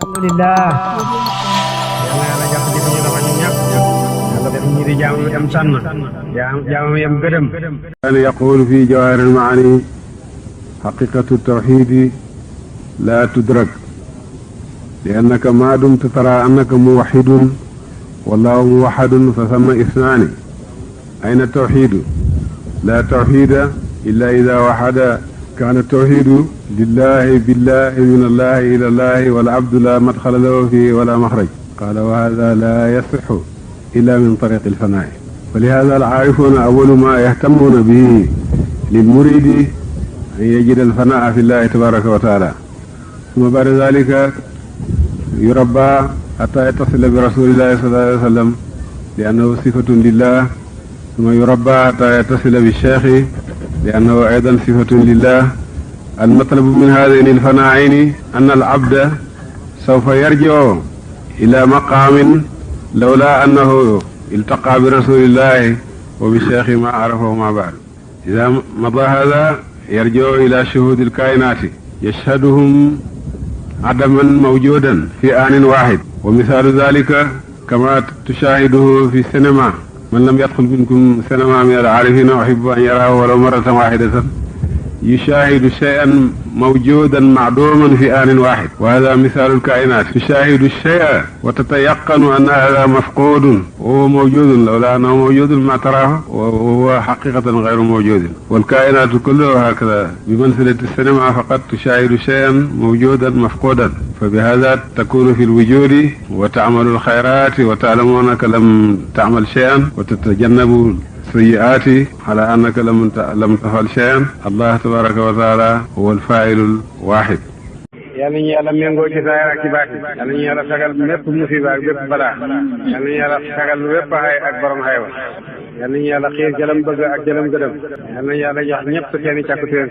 alhamdulillah yàlla yàlla jàpp ci suñu loxo ñun ñëpp yàlla def ñi di jaamu yam sànn jaamu yam gërëm كان يقول في جواهر المعاني حقيقة التوحيد لا تدرك لأنك ما دمت ترى أنك موحد والله موحد فثم اثنان أين التوحيد؟ لا توحيد إلا إذا وحد كان التوحيد لله بالله من الله إلى الله والعبد لا مدخل له فيه ولا مخرج قال وهذا لا يصح إلا من طريق الفناء ولهذا العارفون أول ما يهتمون به للمريد أن يجد الفناء في الله تبارك وتعالى ثم بعد ذلك يربى حتى يتصل برسول الله صلى الله عليه وسلم لأنه صفة لله ثم يربى حتى يتصل بالشيخ لأنه أيضا صفة لله المطلب من هذين الفناعين أن العبد سوف يرجع إلى مقام لولا أنه التقى برسول الله وبالشيخ ما عرفه ما بعد إذا مضى هذا يرجع إلى شهود الكائنات يشهدهم عدما موجودا في آن واحد ومثال ذلك كما تشاهده في السينما من لم يدخل منكم سينما من العارفين أحب أن يراه ولو مرة واحدة يشاهد شيئا موجودا معدوما في آن واحد وهذا مثال الكائنات تشاهد الشيء وتتيقن أن هذا مفقود وهو موجود لولا أنه موجود ما تراه وهو حقيقة غير موجود والكائنات كلها هكذا بمنزلة السينما فقط تشاهد شيئا موجودا مفقودا فبهذا تكون في الوجود وتعمل الخيرات وتعلم أنك لم تعمل شيئا وتتجنب سيئات على أنك لم تفعل شيئا الله تبارك وتعالى هو الفاعل الواحد yàlla ñu yàlla méngoo ci saayir ak ci baati yàlla ñu yàlla sagal mépp musiba ak bépp balaa yàlla ñu yàlla sagal bépp xay ak borom xaywa yàlla ñu yàlla xiir jëlam bëgg ak jëlam gëdëm yàlla ñu yàlla jox ñëpp seeni càkkutéen